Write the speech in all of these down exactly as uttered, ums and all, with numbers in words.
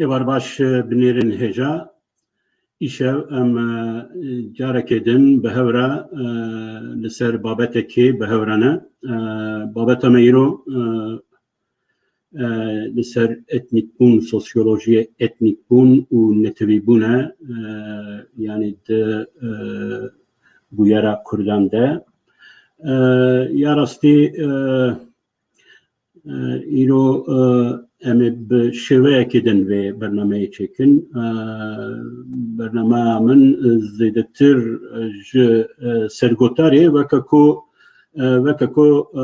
Êvar baş, e, binêrin hêja. Îşev em, e, carekê din bi hev re, e, li ser babetekê bi hev re ne. E, babeta me îro, e, e, li ser etnîkbûn, sosyolojiyê etnîkbûn û netewîbûn e, e, yanî di, e, bûyera Kurdan de. E, ya rastî, e, e, îro, e, em ê bi şêweyekê din vê bernameyê çêkin. E, bernameya min, e, zêdetir, e, ji, e, sergotarê weke ku e, weke ku, e,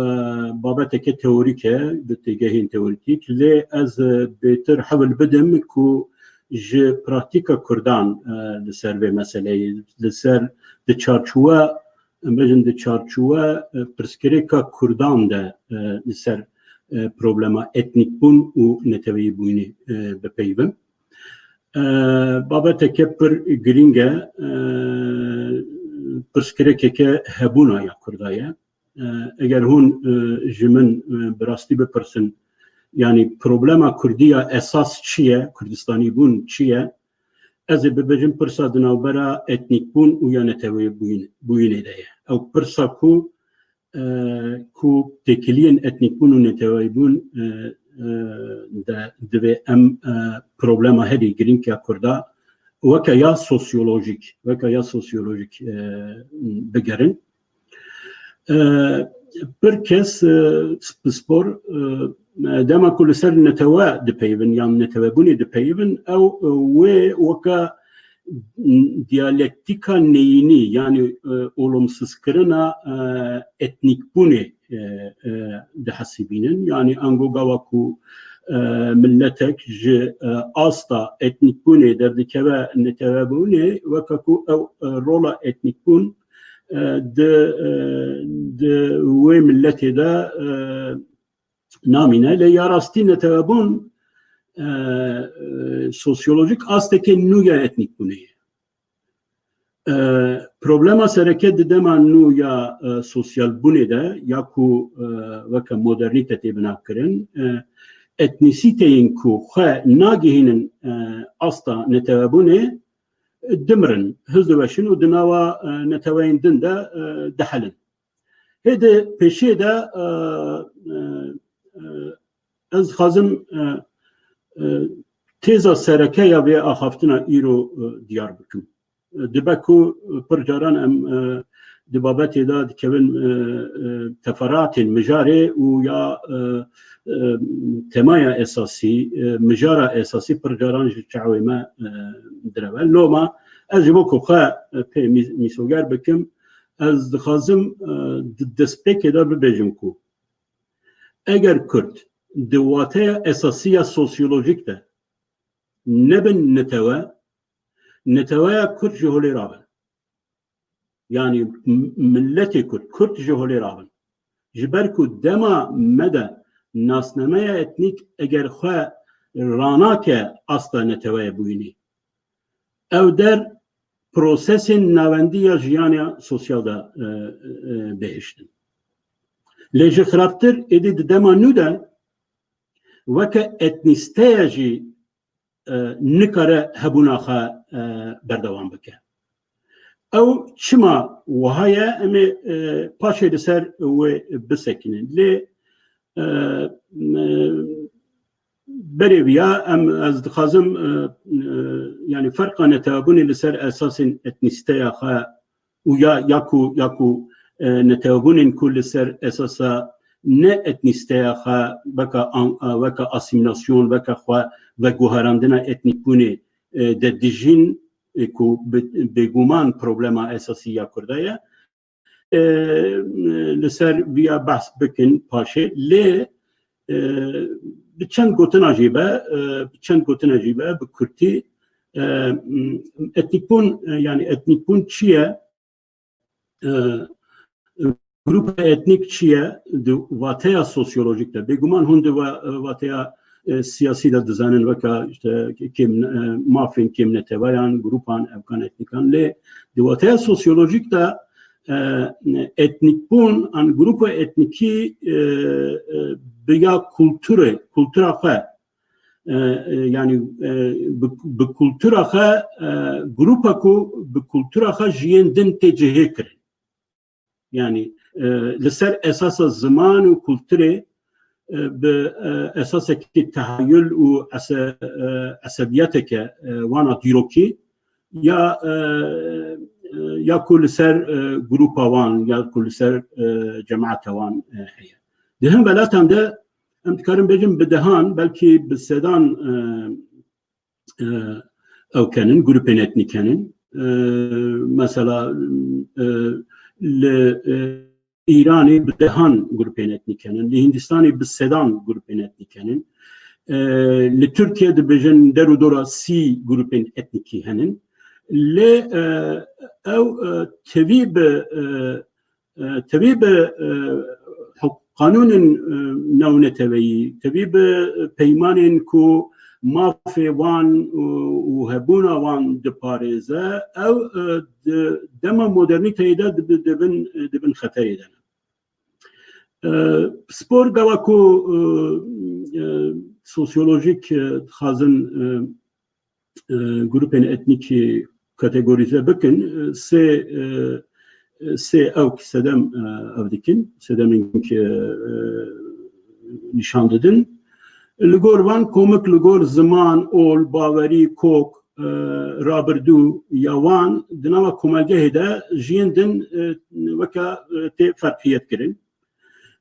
babeteke teorîk e, bi têgehên teorîtîk, lê ez, e, bêtir hewl bidim ku ji pratîka Kurdan, e, li ser vê meseleyê, li ser, di çarçowe, em bêjin di çarçowe, e, pirsgirêka Kurdan de, e, li ser, e, problema etnîkbûn û neteweyîbûnê, e, bipeyivim. E, babeteke pir girîng e, e, pirsgirêkeke hebûna ya Kurda ye. E, eger hûn, e, ji min, e, bi rastî bipirsin, yanî problema Kurdî ya esas çi ye, Kurdistanîbûn çi ye? Ez ê bibêjim pirsa di navbera etnîkbûn û ya neteweyîbûn-, bûyînê de ye. Ew pirsa ku e, ku têkiliyên etnîkbûn û neteweyîbûn, e, e, de divê em, e, problema herî girîng ya Kurda weke ya sosyolojîk, weke ya sosyolojîk, e, bigerin. E, pir kes, e, pispor, e, dema ku li ser netewe dipeyivin yan netewebûnê dipeyivin, ew, e, wê weke diyalektîka neyînî, yanî, e, olumsizkirina, e, etnîkbûnê, e, e, dihesibînin. Yanî ango gava ku, e, miletek ji, e, asta etnîkbûnê derdikeve netewebûnê, weke ku ew, e, rola etnîkbûn, e, di, e, di wê miletê de, e, namîne, lê ya rastî netewebûn, e, e, sosyolojîk astekê nû ya etnîkbûnê ye. E, problema sereke di dema nû ya, e, sosyalbûnê de, ya ku, e, weke modernîte tê binavkirin, e, etnîsîteyên ku xwe nagihînin, e, asta netewebûnê, dimirin, hizdiweşin û di nava, e, neteweyên din de, e, dihelin. Hê di pêşiyê de, e, e, e, ez dixwazim, e, e, têza sereke ya vê axaftina îro, e, diyar bikim. E, dibe ku pir caran em, e, di babetê de dikevin, e, e, teferatên mijarê û ya, e, e, temaya esasî, e, mijara esasî pir caran ji çavê me, e, direve. Loma ez ji bo ku xwe, e, pê mî-, mîsoger bikim, ez dixwazim, e, di destpêkê de bibêjim ku eger Kurd di wateya esasî ya sosyolojîk de nebin netewe, neteweya Kurd ji holê rabin. Yanî m-, miletê Kurd, Kurd ji holê rabin. Ji ber ku dema me de nasnameya etnîk eger xwe ranake asta neteweyê bûyînê, ew der prosesên navendî ya jiyana sosyal de, e, e, bihiştin. Lê ji xirabtir êdî di dema nû de weke etnîsteya jî, e, nikare hebûna xwe, e, berdewam bike. Ew çima wiha ye, em ê, e, paşê li ser wê bisekinin. Lê, e, e, berê viya em, ez dixwazim, e, e, yanî ferqa netewebûnê li ser esasên etnîsteya xwe û ya, ya ku, ya ku, e, netewebûnên ku li ser esasa ne etnîsteya xwe weke an-, e, weke asîmîlasyon, weke xwe veguherandina etnîkbûnê, e, de dijîn, e, ku bi-, bêguman problema esasî ya Kurda ye. E, li ser viya behs bikin paşê, lê e, bi çend gotina jî be, e, bi çend gotina jî be, bi kurtî, e, etnîkbûn, e, yanî etnîkbûn çi ye? E, Grupa etnîk çi ye? Di wateya sosyolojîk de. Bêguman hûn di wa-, wateya, e, siyasî de dizanin, weka işte kêm, e, mafên kêm neteweyan, grupan, ewkan etnîkan. Lê di wateya sosyolojîk de, e, etnîkbûn an grupa etnîkî, e, e, bi ya kulturê, kultura xwe, e, e, yanî, e, bi, bi kultura xwe, e, grupa ku bi kultura xwe ji yên din tê cihê kirin. Yanî, e, li ser esasa ziman û kulturê, e, bi, e, esasekî tehayul û ese-, e, esebiyeteke, e, wana dîrokî ya, e, e, ya ku li ser, e, grupa wan ya ku li ser, e, cemaeta wan, e, heye. Di hin welatan de em dikarin bêjin bi dehan, belkî bi sedan, e, e, ew kenin, grûpên etnîk henin. E, mesela, e, li, e, Îranê bi dehan grûpên etnîk henin, li Hindistanê bi sedan grûpên etnîk henin. E, li Tirkiye dibêjin der û dora sî grûpên etnîkî henin. Lê, e, ew, e, tevî bi, e, e, tevî bi, e, huk-, qanûnên, e, newneteweî, tevî bi peymanên ku mafê wan û, û hebûna wan diparêze, ew, e, di dema modernîteyê de dibi-, dibin, dibin xeterê de ne. E, spor gava ku, e, e, sosyolojîk, e, dixwazin, e, e, grûpên etnîkî kategorîze bikin, e, sê, e, sê ewk sedem, e, ev dikin, sedemên ku, e, nîşan didin. Li gor van komik, li gor ziman, ol, bawerî, kok, e, rabirdû ya wan di nava komelgehê de ji yên din, e, weke, e, tê ferqiyet kirin.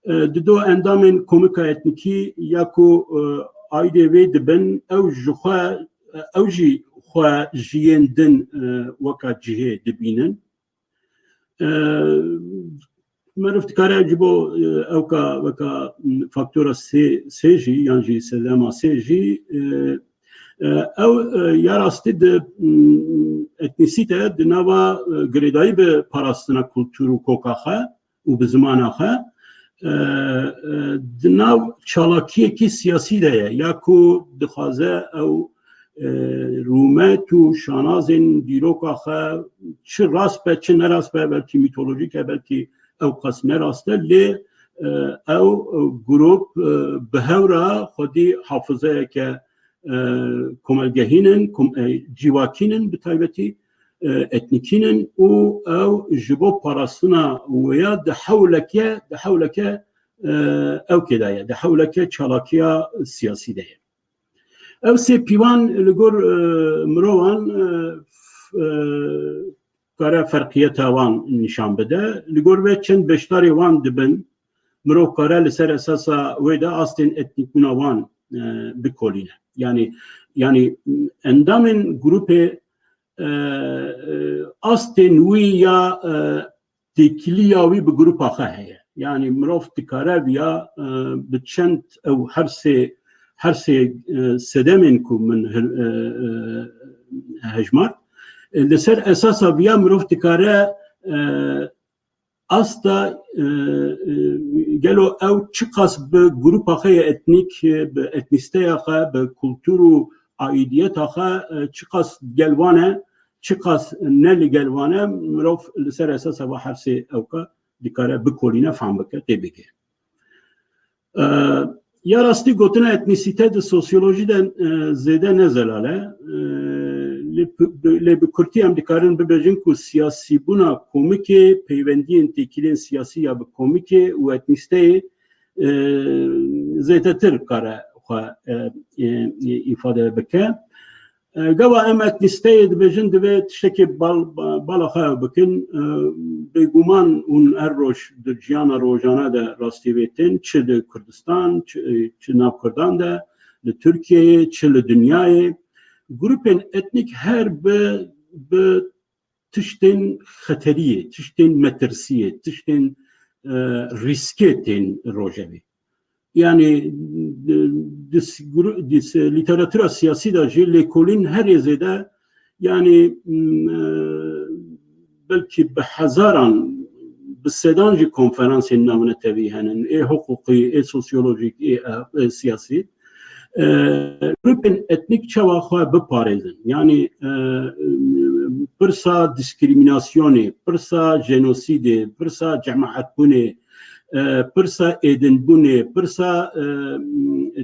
E, dido endamên komika etnîkî ya ku, e, aîdê wê dibin, ew ji xwe, ew jî xwe ji yên din, e, weka cihê dibînin. E, meriv dikare ji bo, e, ewka weka, m, faktora sê, sê jî yan jî sedema sê jî, e, e, ew, e, ya rastî di, m, etnîsîte di nava, e, girêdayî bi parastina kultur û koka xwe û bi zimana xwe, e, e, di nav çalakiyekî siyasî de ye, ya ku dixwaze ew, e, rûmet û şanazên dîroka xwe, çi rast be, çi ne rast be, belkî mîtolojîk e, belkî ew qas ne rast e, lê, e, ew, e, grûp, e, bi hev re xwedî hafizeyeke, e, komelgehî nin, kom-, e, civakî nin, bi taybetî, e, etnîkî nin û ew ji bo parastina wêya di hewleke, di hewleke, e, ewkê de ye, di hewleke çalakiya siyasî de ye. Ev sê pîvan li gor, e, mirovan, e, f-, e, kare ferqiyeta wan nîşan bide. Li gor vê çend beşdarê wan dibin, mirov kare li ser esasa wê de astên etnîkbûna wan, e, bikolîne. Yanî, yanî endamên grûpê, e, e, astên wî ya, e, têkiliya wî bi grûpa xwe heye. Yanî mirov dikare viya, e, bi çend ew her sê, her sê, e, sedemên ku min hil-, e, e, hejmar, e, li ser esasa viya mirov dikare, e, asta, e, e, gelo ew çiqas bi grûpa xwe ye etnîk, e, bi etnîsteya xwe, bi kultur û aîdiyeta xwe, e, çiqas gel wan e, çiqas ne li gel wan e, mirov li ser esasa va her sê ewka dikare bikolîne, fehm bike, tê bigihê. E, ya rastî gotina etnîsîte di sosyolojî de, e, zêde ne zelal e. E, lê bi, lê bi kurtî em dikarin bibêjin ku siyasîbûna komikê, peywendiyên têkiliyên siyasî ya bi komikê û etnîsteyê, e, zêdetir kare xwe, e, e, îfade bike. E, gava em etnîsteyê dibêjin, divê tiştekê bal-, ba-, bala xwe ew bikin. E, bêguman hûn her roj di jiyana rojane de rastî vê tên, çi di Kurdistan, çi, çi nav Kurdan de, li Tirkiyeyê, çi li dinyayê. Grûpên etnîk her bi, bi tiştên xeteriyê, tiştên metirsiyê, tiştên, e, rîskê tên rojevê. yani di, di, di lîteratura siyasî de jî lêkolîn herê zêde, yani m, e, belkî bi hezaran, bi sedan jî konferansên navnetewî henin, ê hiqûqî, ê sosyolojîk, ê, ê siyasî. E, grûpên etnîk çawa xwe biparêzin? Yani e, pirsa diskriminasyonê, pirsa jenosîdê, pirsa cemaetbûnê, e, pirsa êdinbûnê, pirsa e,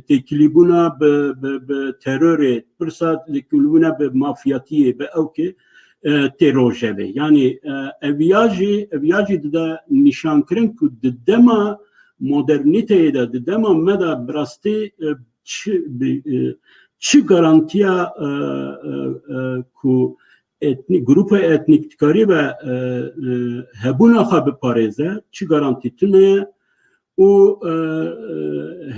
têkilîbûna bi, bi, bi terorê, pirsa têkilîbûna bi mafyatiyê, bi ewkê e, tê rojevê. Yani e, eviya jî, eviya jî dide nîşankirin ku di dema modernîteyê de, di dema me de bi rastî e, çi, bi, e, çi garantiya e, e, e, ku etnîk, grûpa etnîk dikarî be e, e, hebûna xwe biparêze, çi garantî tune ye û e, e,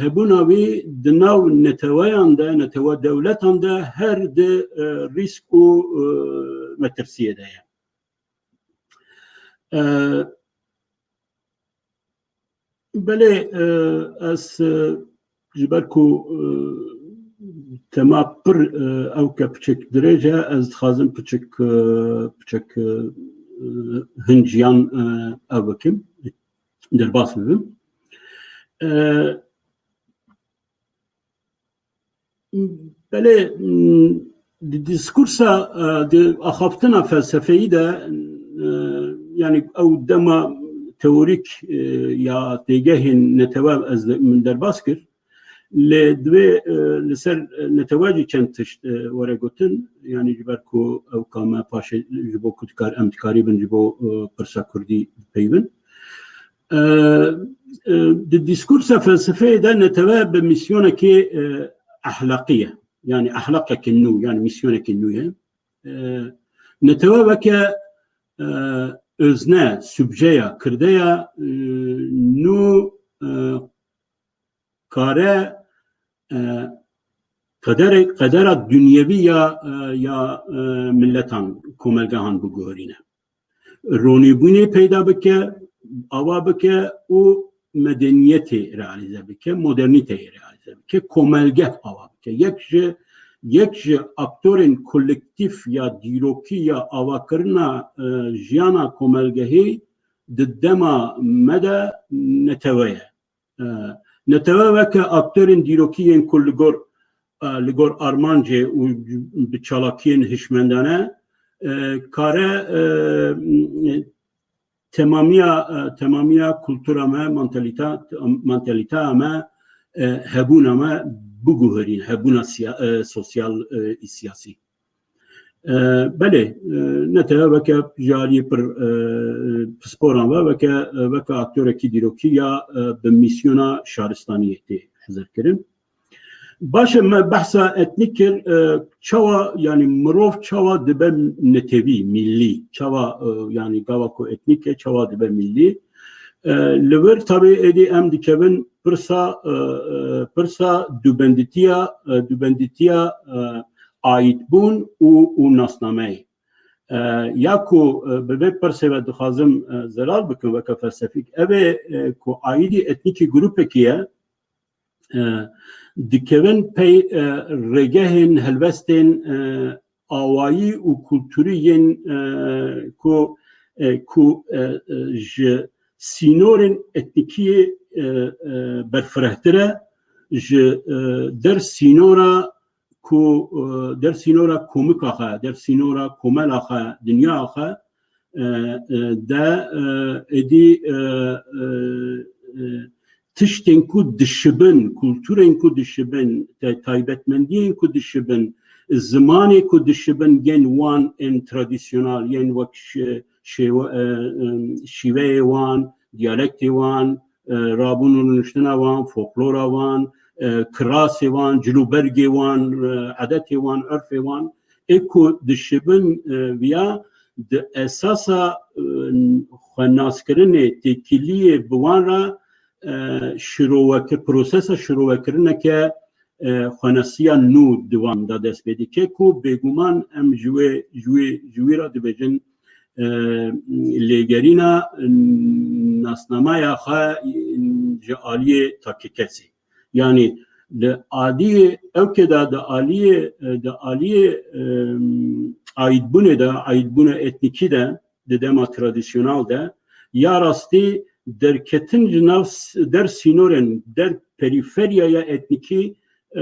hebûna wî di nav neteweyan de, netewe dewletan de her di e, rîsk û e, metirsiyê de ye. E, belê, e, ez e, ji ber ku e, tema pir e, ew ke piçek dirêj e, ez dixwazim piçek, e, piçek e, hinciyan e, ew bikim, derbas bibim. E, belê, m, di diskursa, e, di axaftina felsefeyî de, e, yani ew dema teorîk e, ya têgehên netewe ez de, min derbas kir. Lê divê e, li ser e, netewe jî çend tişt e, were gotin. Yani ji ber ku ew ka me paşê ji bo ku dikar, em dikarîbin ji bo e, pirsa kurdî bipeyivin. E, e, di diskursa felsefeyê de netewe bi misyonekê e, ehlaqî ye. Yani ehlaqekî nû, yani misyonekî nû ye. E, netewe weke e, özne, subjeya, kirdeya e, nû e, kare e, qedere, qedera dunyevî ya e, ya e, milletan, komelgehan biguherîne. Ronîbûnê peyda bike, ava bike û medeniyetê realîze bike, modernîteyê realîze bike, komelgeh ava bike. Yek ji yek ji aktorên kolektîf ya dîrokî ya avakirina e, jiyana komelgehê di dema me de netewe ye. E, netewe weke aktorên dîrokî yên ku li gor e, li gor armancê û bi çalakiyên hişmendane e, kare e, temamiya e, temamiya kultura me, mantalîta mantalîteya me, e, hebûna me biguherîne, hebûna siya, e, sosyal e, siyasî. E, belê, e, netewe weke ji aliyê pir e, pisporan ve, weke, e, weke aktorekî dîrokî ya e, bi mîsyona şaristaniyê tê hizirkirin. Baş e, me behsa etnîk kir, e, çawa, yani mirov çawa dibe netewî, millî, çawa e, yani gava ku etnîk e, çawa dibe millî. E, li vir tabi êdî em dikevin pirsa e, e, pirsa dubenditiya, e, dubenditiya e, aîdbûn û, û nasnameyê. E, ya ku e, bi vê pirsê ve dixwazim e, zelal bikim weke felsefîk. Ev ê e, ku aîdî etnîkî grûpekî ye, e, dikevin pey e, rêgehên helbestên e, awayî û kulturî yên e, ku e, ku e, e, ji sînorên etnîkî e, e, berfirehtir e, ji e, der sînora ku e, der sînora komika xwe, der sînora komela xwe, dinya xwe e, e, de e, êdî e, e, e, tiştên ku dişibin, kulturên ku dişibin, te-, taybetmendiyên ku dişibin, zimanê ku dişibin yên wan ên tradisyonal, yên wek şi-, şêwe-, e, e, şîveyê wan, diyalektê wan, e, rabûn û rûniştina wan, folklora wan, e, kirasê wan, cilûbergê wan, e, edetê wan, urfê wan, ê ku dişibin e, viya di esasa e, xwenaskirinê, têkiliyê bi wan re e, şirowekir-, prosesa şirovekirineke e, xwenasiya nû di wan de dest pê dike ku bêguman em ji wê, ji wê, ji wî re dibêjin e, lêgerîna nasnameya xwe ji aliyê takekesê. Yanî li aliyê ewkê de, di aliyê, di aliyê, em, aîdbûnê de, aîdbûna etnîkî de, di dema tradisyonal de, ya rastî derketin ji nav s-, der sînorên, der perîferyaya etnîkî, e,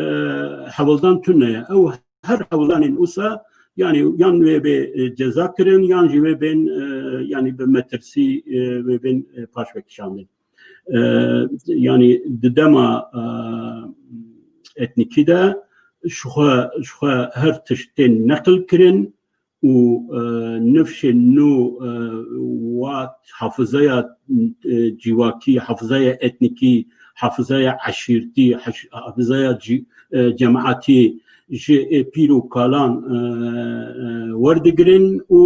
hewldan tune ye. Ew her hewldanên usa, yanî yan wê bê, e, ceza kirin, yan jî wê bên, e, yanî bi metirsî, e, wê bên, e, paş vekişandin. E, yanî di dema, e, etnîkî de ji xwe, ji xwe her tişt tên neqil kirin û, e, nifşên nû, e, wa hafizaya, e, civakî, hafizaya etnîkî, hafizaya eşîrtî, heş-, hafizaya cî-, e, cemaetî ji, e, pîr û kalan, e, e, werdigirin û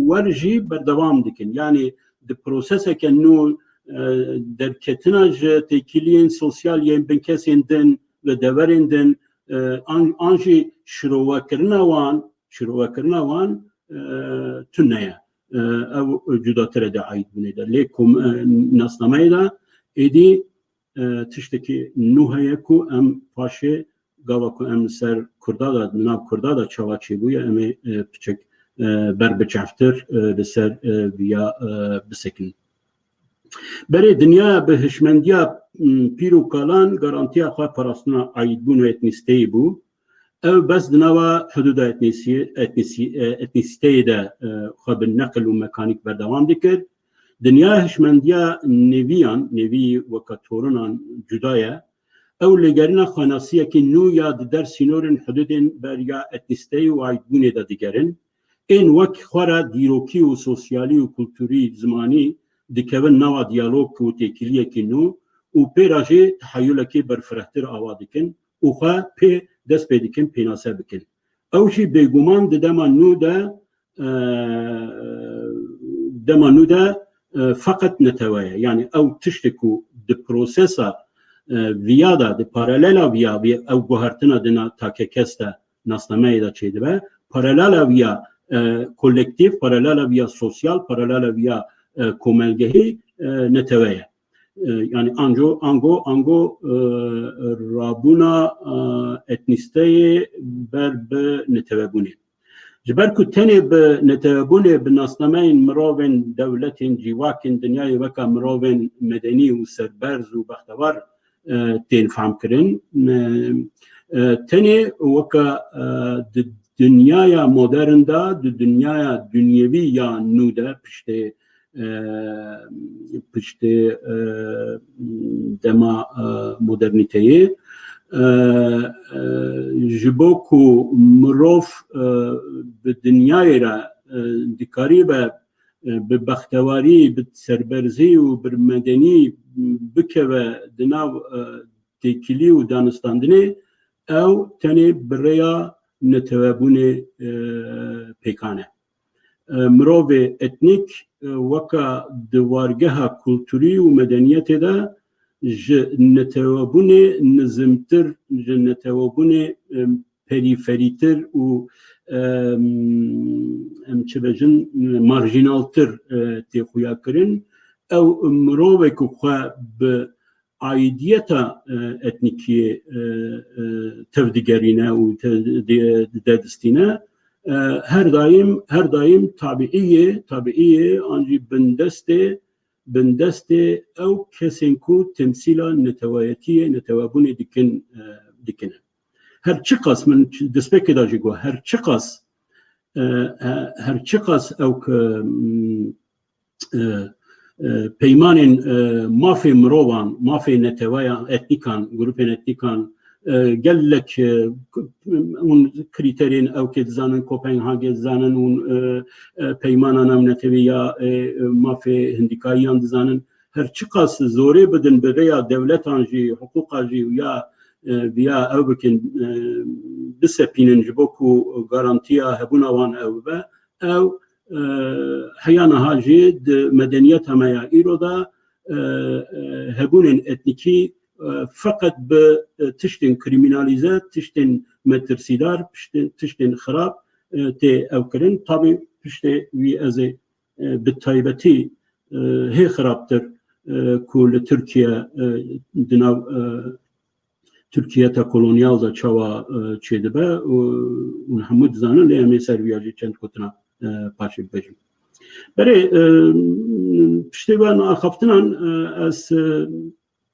wer jî berdewam dikin. Yanî di proseseke nû, e, derketina ji têkiliyên sosyal yên binkesên din li deverên din, e, an, an jî şirovekirina wan, şirovekirina wan, e, tune ye. E, ew cudatir e di aîdbûnê de. Lê kom-, e, nasnameyê de êdî, e, tiştekî nû heye ku em paşê gava ku em li ser Kurda de, di nav Kurda de çawa çêbûye, em ê, e, piçek, e, ber bi çavtir, e, li ser, e, viya, e, bisekinin. Berê dinya bi hişmendiya, m, pîr û kalan garantiya xwe parastina aîdbûn û etnîsteyî bû. Ew bes di nava hudûda etnîsî-, etnîsî-, e, etnîsîteyê de, e, xwe bi neqil û mekanîk berdewam dikir. Dinya hişmendiya nêviyan, nêvî weke torinan cuda ye. Ew lêgerîna xwenasiyekî nû ya di der sînorên hudûdên beriya etnîsteyî û aîdbûnê de digerin. Ên wek xwe re dîrokî û sosyalî û kulturî, zimanî dikevin nava diyalog û têkiliyekî nû û pê re jî teheyulekî berfirehtir ava dikin û xwe pê dest pê dikin pênase bikin. Ew jî bêguman di dema nû de, e, dema nû de, e, feqet netewe ye. Yanî ew tiştê ku di prosesa, e, viya de, di paralela viya, vê ew guhertina di na takekes de nasnameyê de çêdibe, paralela viya, e, kolektîf, paralela viya sosyal, paralela viya, e, komelgehî, e, netewe ye. E, yanî anco, ango, ango, e, rabûna, e, etnîsteyê ber bi netewebûnê. Ji ber ku tenê bi netewebûnê, bi nasnameyên mirovên, dewletên, civakên dinyayê weke mirovên medenî û serberz û bextewar, e, tên fehmkirin. E, e, tenê weke, e, di dinyaya modern de, di dinyaya dunyevî ya nû de, piştê, e, piştê, e, dema, e, modernîteyê, e, e, ji bo ku mirov, e, bi dinyayê re, e, dikaribe, e, bi bextewarî, bi serberzî û bi medenî bikeve di nav, e, têkilî û danistandinê, ew tenê bi rêya netewebûnê, e, pêkan e. E, mirovê etnîk, e, weka di wargeha kulturî û medeniyetê de ji netewebûnê nizimtir, ji netewebûnê, e, perîferîtir û, em, em çi bêjin, marjînaltir, e, tê xuya kirin. Ew mirovê ku xwe bi aîdiyeta, e, etnîkiyê, e, e, tevdigerîne û te-, di-, didedistîne, e, her daîm, her daîm tabiî yê, tabiî yê an jî bindestê, bindestê ew kesên ku temsîla neteweyetiyê, netewebûnê dikin, e, dikine. Her çiqas min ç-, destpêkê de jî got, her çiqas, e, e, her çiqas ew ku, m, e, e, peymanên, e, mafê mirovan, mafê neteweyan, etnîkan, grûpên etnîkan, e, gelek, e, hûn krîterên ewkê dizanin, Kopenhagê dizanin, hûn, e, e, peymana navnetewî ya, e, e, mafê hindîkayiyan dizanin. Her çiqas zorê bidin bi rêya dewletan jî, hiqûqa jî û ya, e, viya ew bikin, e, bisepînin ji bo ku garantiya hebûna wan ew bibe, ew, e, heya niha jî di medeniyeta me ya îro de, e, e, hebûnên etnîkî, e, feqet bi, e, tiştên krîmînalîze, tiştên metirsîdar, piştên, tiştên xirab, e, tê ew kirin. Tabî piştê wî ez ê, e, bi taybetî, e, hê xirabtir, e, ku li Tirkiye, e, di nav, e, Tirkiyeta kolonyal de çawa, e, çêdibe û, û hemû dizanin, lê em ê ser viya jî çend gotina, e, paşê bibêjim. Berê, e, piştê van axaftinan, e, ez, e,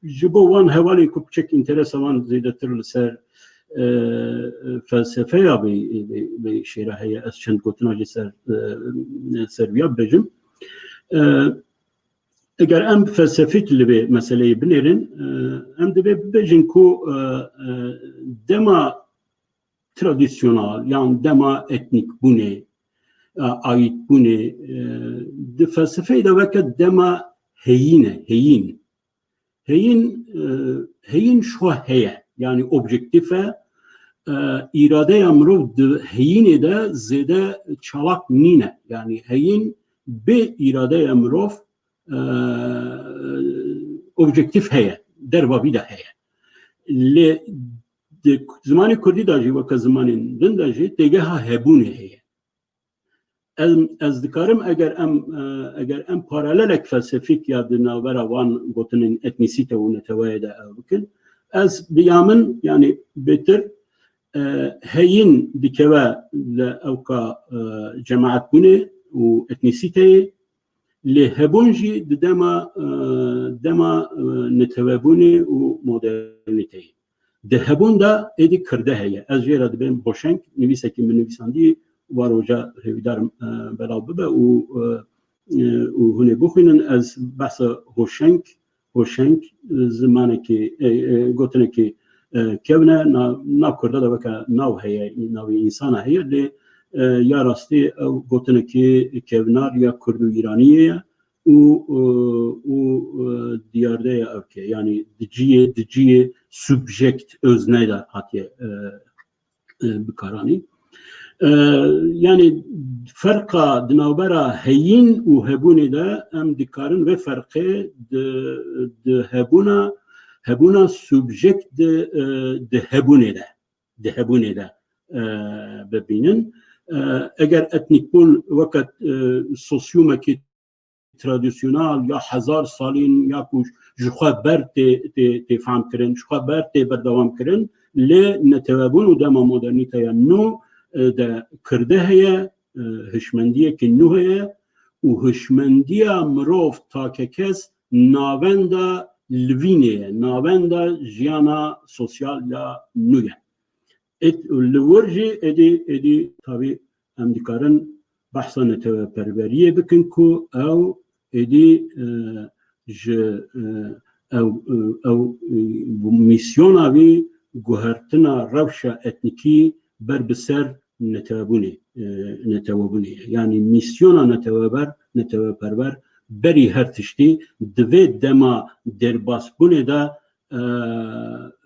ji bo wan hevalên ku piçek înteresa wan zêdetir li ser, e, felsefeya vê, vê, vê şêra heye, ez çend gotina jî ser, e, ser viya bibêjim. E, eger em felsefîk li vê meseleyê binêrin, e, em divê bibêjin ku, e, e, dema tradisyonal yan dema etnîkbûnê, e, aîdbûnê, e, di felsefeyê de weke dema heyîn e, heyîn. Heyîn, e, heyîn şwa heye, yanî objektîf e. E, îradeya mirov di heyînê de zêde çalak nîne. Yanî heyîn bê îradeya mirov, e, objektîf heye, derva vî de heye. Lê di zimanê kurdî de jî, weke zimanên din de jî têgeha hebûnê heye. Ez, ez dikarim eger em, e, eger em paralelek felsefîk ya di navbera van gotinên etnîsîte û neteweyê de ew bikin, ez bi ya min, yanî bêtir, e, heyîn dikeve li ewka, e, cemaetbûnê û etnîsîteyê, lê hebûn jî di dema, e, dema, e, netewebûnê û modernîteyê. Di hebûn de êdî kirde heye. Ez jê re dibêm hoşeng, nivîsekî min nivîsandî, wa roja hêvîdarim, e, belav bibe û, e, e, û hûn ê bixwînin. Ez behsa hoşeng, hoşeng, e, zimanekî, e, e, gotinekî, e, kevn e, na-, nav kurda de weke nav heye, navê însana heye, lê, e, ya rastî ew gotinekî kevnar ya kurd û îraniyê ye û, e, û, e, diyarde ye ev ke, yanî di ciyê, di ciyê subjekt, özne de hatiye, e, e, bikaranî. E, yanî ferqa di navbera heyîn û hebûnê de em dikarin vê ferqê di, di hebûna, hebûna subjekt di, e, di hebûnê de, di hebûnê de, e, bibînin. E, eger etnîkbûn weke, e, sosyûmekî tradisyonal ya hezar salîn ya ku ji xwe ber tê, tê, tê fehmkirin, ji xwe ber tê berdewamkirin, lê netewebûn û dema modernîteya nû, e, de kirde heye, e, hişmendiyekî nû heye û hişmendiya mirov takekes navenda livînê ye, navenda jiyana sosyal ya nû ye. Êd-, li wir jî êdî, êdî tabî em dikarin behsa neteweperweriyê bikin ku ew êdî, e, ji, e, ew, e, ew, e, mîsyona wî guhertina rewşa etnîkî ber bi ser netewebûnê, e, netewebûnê ye. Yanî mîsyona neteweber, neteweperwer berî her tiştî di vê dema derbasbûnê de, e,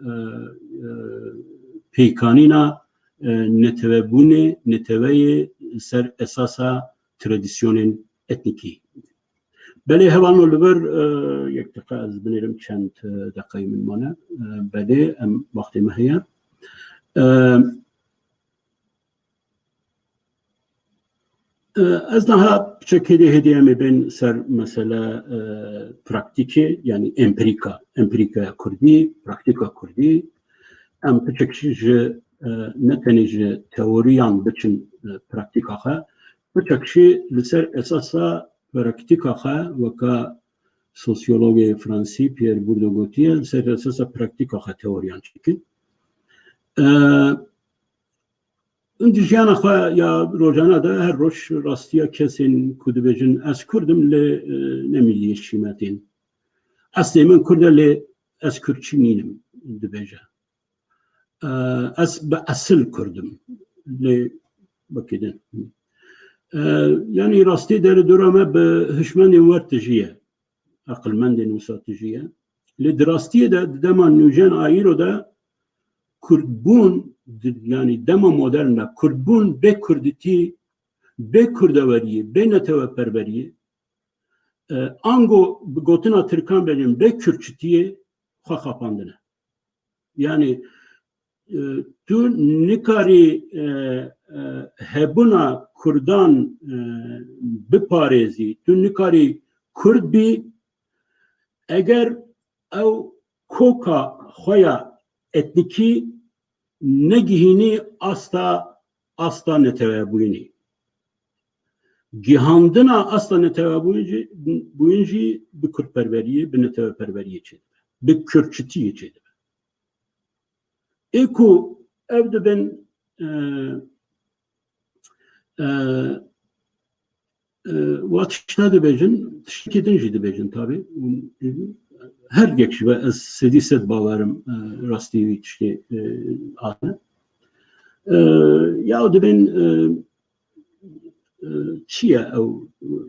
e, e, pêkanîna, e, netewebûnê, neteweyê ser esasa tradisyonên etnîkî. Belê hevalno li vir, e, yek deqe ez binêrim çend, e, deqeyê min mane. E, belê em wextê me heye. E, e, ez niha piçek hêdî hêdî em ê bên ser mesele, e, praktîkê, yanî empirîka, empirîkaya kurdî, praktîka kurdî. Em piçek ji, e, ne tenê ji teoriyan biçin, e, praktîka xwe, piçek jî li ser esasa praktîka xwe, weka sosyologê fransî Pierre Bourdieu gotiye, li ser esasa praktîka xwe teoriyan çêkin. E, Di jiyana xwe ya rojana de her roj rastiya kesên ku dibêjin ez kurd im lê, e, ne miliyetçî me tên. Eslê min kurd e lê ez kurdçî nînim dibêje. E, ez bi esil kurd im lê wekî din. E, yanî rastî derê dora me bi hişmendên wer tijî ye. Aqilmendên wisa tijî ye. Lê di rastiyê de di dema nûjen a îro de kurdbûn, di, yanî dema modern de kurdbûn bê kurditî, bê kurdeweriyê, bê neteweperweriyê, e, ango bi gotina tirkan bêjin bê kurdçitiyê xwe xapandine. Yanî, e, tu nikarî, e, e, hebûna kurdan, e, biparêzî, tu nikarî kurd bî, eger ew koka xwe ya etnîkî negihînî asta, asta netewebûyînê. Gihandina asta netewebûyîn jî, bûyîn jî bi kurdperweriyê, bi neteweperweriyê çêdibe, bi kurdçitiyê çêdibe. Ê ku ev dibin, e, e, e, wa tişta dibêjin, tiştekî din jî dibêjin tabî. Her yek ji we ez sedî sed bawerim, e, rastî wî tiştê, e, hatine. E, ya dibên, e, e, çi ye ew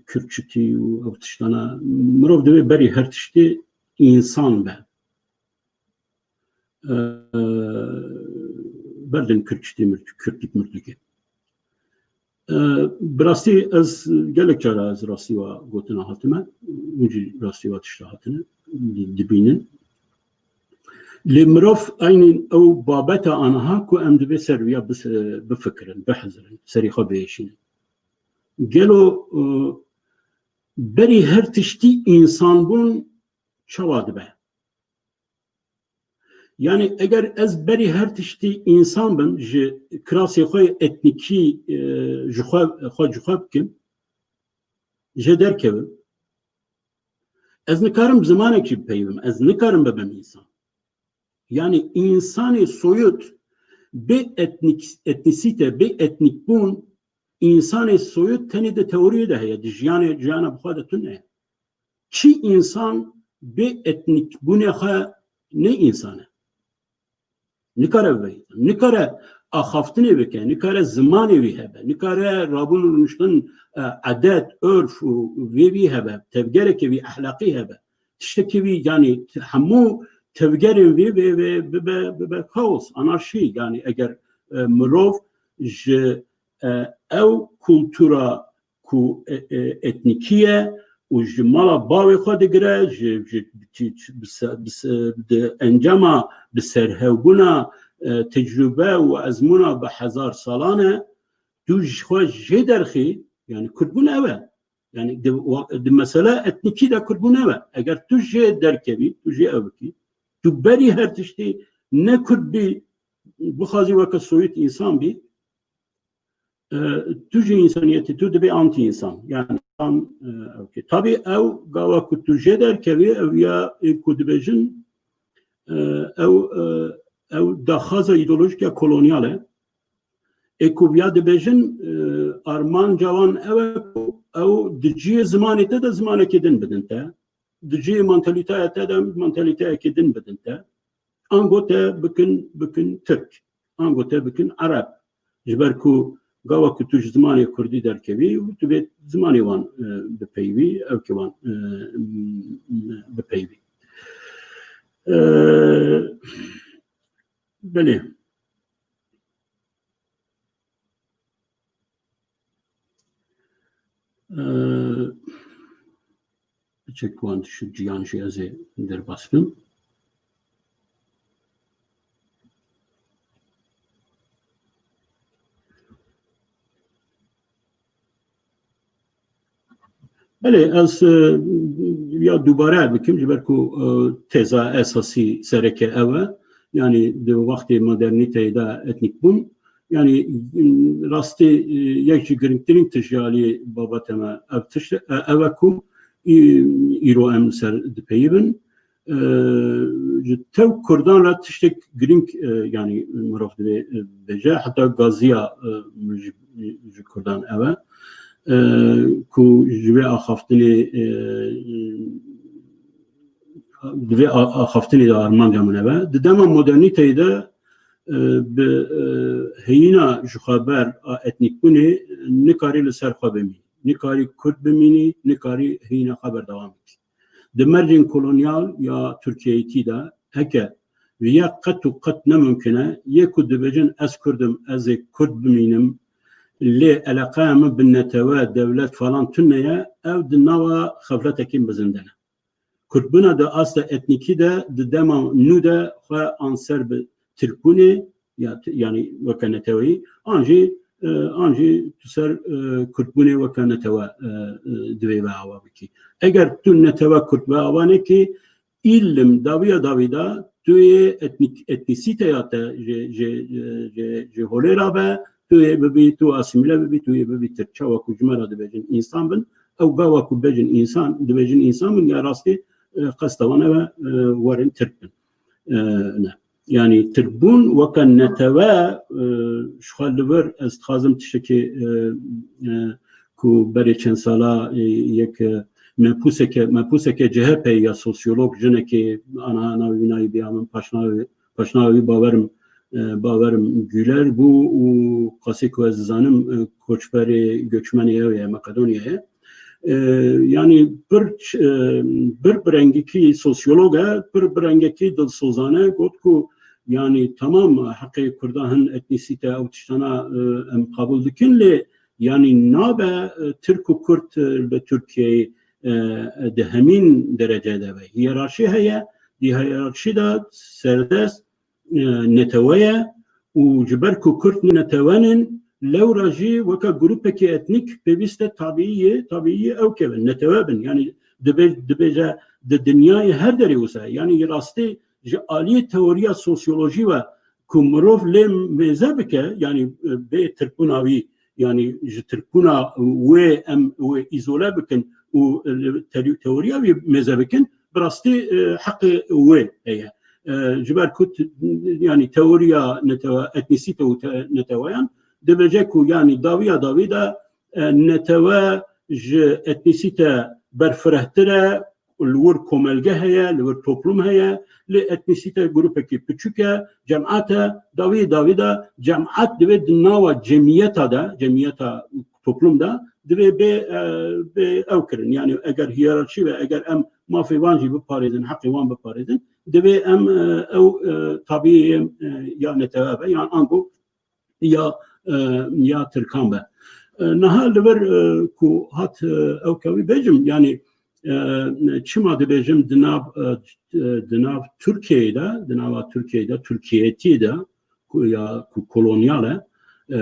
kurdçitî û ew tiştana? Mirov divê berî her tiştê însan be. E, berdin kurdçitî, mird-, kurdlik, mirdlikê. E, bi rastî ez gelek cara ez rastî wa gotina hatime, hûn jî rastî wa tişta hatine, di-, dibînin. Lê mirov eynî ew babeta aniha ku em divê ser wiya bis-, bifikirin, bihizirin, serî xwe biêşînin. Gelo, e, berî her tiştî însanbûn çawa dibe? Yani eger ez berî her tiştî însan bim, ji kirasê xwe etnîkî, e, ji xwe, xwe ji xwe bikim, jê derkevim, ez nikarim zimanek jî bipeyivim, ez nikarim bibim însan. Yani însanê soyut bê etnîk-, etnîsîte, bê etnîkbûn, însanê soyut tenê di teoriyê de heye, di jiyanê, jiyana bi xwe de tune ye. Çi însan bê etnîkbûnê xwe ne însan e. Nikare bibe însan. Nikare axaftinê bike, nikare zimanê wî hebe, nikare rabûn û rûniştin, e, edet, örf û vê wî hebe, tevgereke wî ehlaqî hebe. Tiştekî wî, yanî hemû tevgerên vê, vê, vê bibe, bibe kaos, anarşî. Yanî eger, e, mirov ji, e, ew kultura ku, e, e, etnîkî ye û ji mala bavê xwe digire, ji, ji, ji, bi se-, bi se-, di encama bi serhewbûna, e, tecrûbe û ezmûna bi hezar salan e, tu ji xwe jê derxî, yani kurdbûn ew e. Yani di wa-, di mesele etnîkî de kurdbûn ew e. Eger tu jê derkevî, tu jê ew bikî, tu berî her tiştî ne kurd bî, bixwazî weke soyut însan bî, e, tu ji însaniyetê, tu dibê anti-însan. Yani, an, e, ew ki. Tabî ew gava ku tu jê derkevî, ew ya, ê ku dibêjin, e, ew, e, ew daxwaza îdeolojik ya kolonyal e. Ê ku ya dibêjin, e, armanca wan ew e ku ew di cihê zimanê te de zimanekê din bidin te. Di cihê mantalîteya te de mantalîteyekê din bidin te. Ango te bikin, bikin Tirk. Ango te bikin Ereb. Ji ber ku gava ku tu ji zimanê Kurdî derkevî û tu bê zimanê wan, e, bipeyivî, ew ki wan, e, bipeyivî. E, belê. Ee, Biçek wan şu ciyan jî ez ê derbas bim. Belê, ez, e, ya dubare bikim, ji ber ku, e, teza esasî sereke ew e. Yani di wextê modernîteyê de etnîk bûn. Yani, rastî, e, yek ji girîngtirîn tişt ji alî babete me ev tişt, e, ev e ku î-, îro em li ser dipeyivin. E, ji tev Kurdan re tiştek girîng, e, yani mirov divê, e, bêje, heta gaziya, e, ji, ji Kurdan ev e, e, ku ji vê axaftinê, e, di vê a-, axaftinê de armanca min ev e. Di dema modernîteyê de, e, bi, e, heyîna ji xwe ber a etnîkbûnê nikarî li ser xwe bimînî. Nikarî Kurd bimînî, nikarî heyîna xwe berdewam bikî. Di mercên kolonyal ya Tirkiyeyîtî de heke viya qet û qet ne mimkun e, yê ku dibêjin ez Kurd im, ez ê Kurd bimînim, lê eleqeya min bi netewe, dewlet falan tune ye, ev di nava xefletekî mezin de ne. Kurdbûna di asta etnîkî de di dema nû de xwe an ser bi Tirkbûnê, ya, yani weke neteweyî, an jî, e, an jî tu ser, e, Kurdbûnê weke netewe, e, e, divê ve ava bikî. Eger tu netewe Kurd ve ava nekî, îlim dawiya dawî de tu yê etnîk, etnîsîteya te ji, ji, ji, ji holê re be, tu yê bibî, tu asîmîle bibî, tu yê bibî Tirk. Çawa ku ji me re dibêjin însan bin, ew gava ku bêjin însan, dibêjin însan bin, ya rastî, e, qesta wan ew e, e, werin Tirk bin. E, ne. Yanî Tirkbûn weke netewe, e, ji xwe li vir ez dixwazim tiştekî, e, e, ku berê çend sala, e, yek, e, mepûseke, mepûseke C H P ya sosyolog jinekê, ana navê wî nayê bîya min, paşnavê, paşnavê wî bawerim, e, bawerim Güler bû û qasê ku ez dizanim, e, koçberê, göçmenê ew ye, Makedonyayê. E, yanî pir ç-, e, pir bi rengekî sosyolog e, pir bi rengekî dilsozane got ku, yanî, tamam, heqê Kurda hin, etnîsîte, ew tiştana, e, em qebûl dikin, lê, yanî, nabe, e, Tirk û Kurd, e, li Tirkiyeyê, e, di hemîn derece de be. Hiyerarşî heye, di hiyerarşî de serdest, e, netewe ye û ji ber ku Kurd netewe nin, lewra jî weke grûpekî etnîk pêwîst e tabîî yê, tabîî yê ew kevin, netewe bin. Yanî dibe-, dibêje di dinyayê her derê wisa ye. Yanî rastî ji aliyê teoriya sosyolojî ve ku mirov lê mêze bike, yanî, e, bê Tirkbûna wî, yanî ji Tirkbûna wê em wê îzole bikin û, e, teri-, teoriya wî mêze bikin, bi rastî, e, heqê wê heye. E, ji ber ku t-, yanî teoriya netewe, etnîsîte û te-, neteweyan dibêje ku, yanî dawiya dawî de, e, netewe ji etnîsîte berfirehtir e, li wir komelge heye, li wir toplum heye, lê etnîsîte grûpekî piçûk e, cemaat e, dawiyê dawî de cemaat divê di nava cemiyeta de, cemiyeta toplum de divê bê, e, bê ew kirin. Yanî eger hiyerarşî ve eger em mafê van jî biparêzin, heqê wan biparêzin, divê em, e, ew, e, tabiyê, e, ya netewe be, yan ango ya, e, ya Tirkan be. E, niha li vir, e, ku hat, e, ew kevî bêjim, yanî, e, çima dibêjim di nav, e, e, di nav Tirkiyeyê de, di nava Tirkiyeyê de, Tirkiyetiyê de, ku ya ku kolonyal e, e,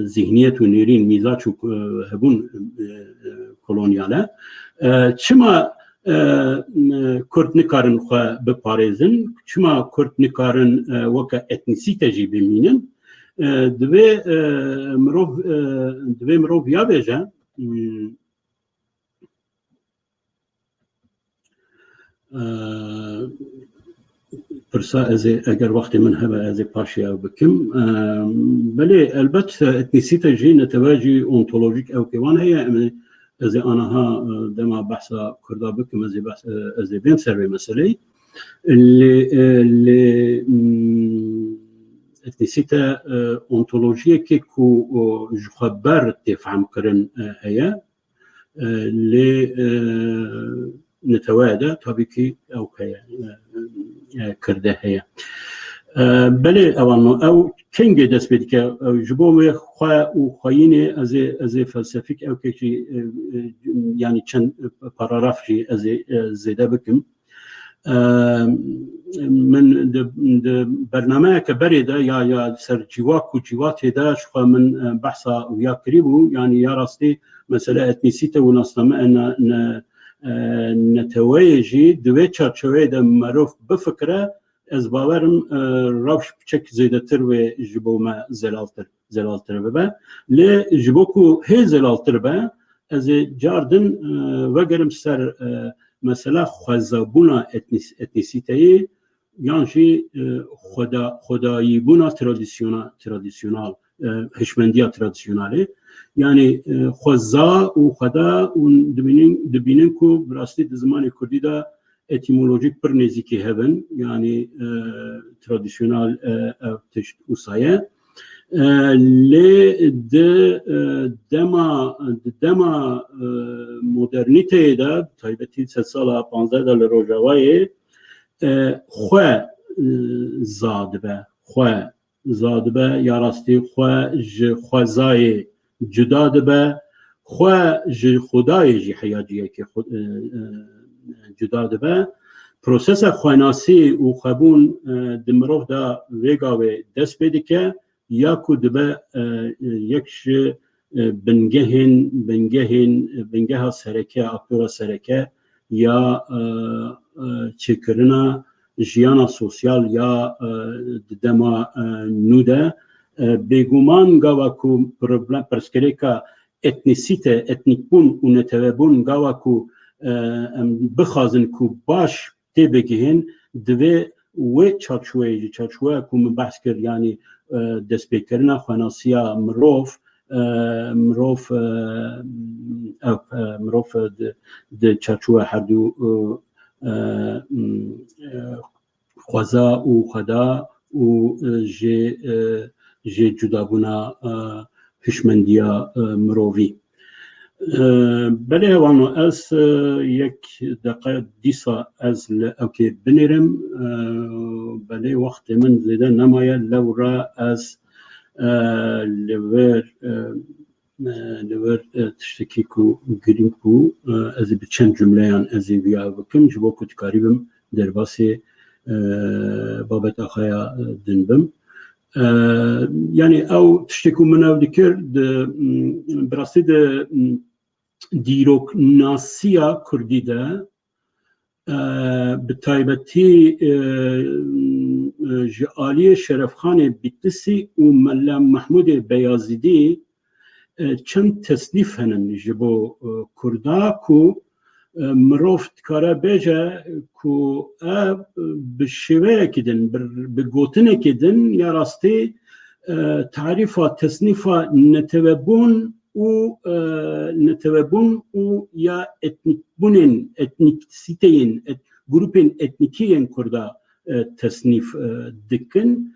zihniyet û nêrîn, mîzaç û, e, hebûn, e, e, kolonyal e. E, çima, e, e, Kurd nikarin xwe biparêzin? Çima Kurd nikarin, e, weke etnîsîte jî bimînin? E, divê, e, mirov, e, divê mirov ya bêje, hmm, Eee, pirsa ez ê, eger wextê min hebe, ez ê paşê ew bikim. Eee, belê, elbet, etnîsîte jî, netewe jî ontolojîk ewkê wan heye. Em ê, ez ê aniha, e, dema behsa Kurda bikim, ez ê behs-, e, ez ê bên ser vê meseleyê. Lê, e, lê, mm, etnîsîte, e, ontolojiyekê ku, o, ji xwe ber tê fehmkirin, e, heye. E, lê, e, netewe de tabî kî ew heye, e, e, kirde heye. E, belê ewan, ew kengê dest pê dike? Ew ji bo wê xwe û xweyînê ez ê, ez ê felsefîk ew kekî, e, e, yanî çend paragraf jî ez ê, e, zêde bikim. E, min di, di bernameyeke berê de ya, ya ser civak û civatê de ji xwe min, e, behsa wiya kirîbû. Yanî ya rastî mesele etnîsîte û nasname, e, ne, ne, e, neteweyê jî di vê çarçeweyê de merov bifikire, ez bawerim, e, rewş piçek zêdetir wê ji bo me zelaltir, zelaltir bibe. Lê ji bo ku hê zelaltir be, ez ê car din, e, vegerim ser, e, mesela xwezabûna etnîs-, etnîsîteyê yan jî, e, xweda-, xwedayîbûna tradisyona-, tradisyonal, e, hişmendiya tradisyonalê. Yanî, e, xweza û xweda û dibînin, dibînin ku bi rastî di zimanê kurdî de etîmolojîk pir nêzîkî hev in. Yanî, e, tradisyonal, e, ev tişt wisa ye. E, lê di, e, dema, di dema, e, modernîteyê de, taybetî sedsala panzdeh de li Rojavayê, e, xwe, e, za dibe, xwe za dibe, ya rastî xwe ji xwezayê cuda dibe, xwe ji Xwedayê jî heya cihekê xwe, e, e, cuda dibe. Prosesa xwenasî û xwebûn, e, di mirov de vê gavê dest pê dike, ya ku dibe, e, e, yek ji, e, bingehên, bingehên, bingeha sereke, aktora sereke ya, e, e, çêkirina jiyana sosyal ya, e, di dema, e, nû de, e, bêguman gava ku problem, pirsgirêka etnîsîte, etnîkbûn û netewebûn gava ku, e, em bixwazin ku baş tê bigihên, divê wê çarçoyê, ji çarçoya ku min behs kir, yanî, e, destpêkirina xwenasiya mirov, e, mirov, e, ev, e, mirov, e, di, di çarçoya herdu, e, e, e, xweza û xweda û, e, jê, e, jê cudabûna, e, hişmendiya, e, mirovî. E, belê hewano ez, e, yek deqe dîsa ez li ewkê binêrim. E, belê wextê min zêde nemaye, lewra ez, e, li vir, e, e, li vir, e, tiştekî ku girîng bû, e, ez ê bi çend cumleyan ez ê viya bikim, ji bo ku dikarîbim derbasê, e, babeta xwe ya, e, din bim. E, yanî ew tiştê ku min ew dikir, di, m, bi rastî di, m, dîroknasiya kurdî de, e, bi taybetî, e, e, ji aliyê Şerefxanê Bîtlisî û Mela Mehmûdê Beyazîdî, e, çend tesnîf henin ji bo, e, Kurda ku, e, mirov dikare bêje ku ev, e, bi şêweyekî din, bi, bi gotinekî din ya rastî, e, tarîfa, tesnîfa netewebûn û, e, netewebûn û ya etnîkbûnên, etnîksîteyên, et-, grûpên etnîkî yên Kurda, e, tesnîf, e, dikin.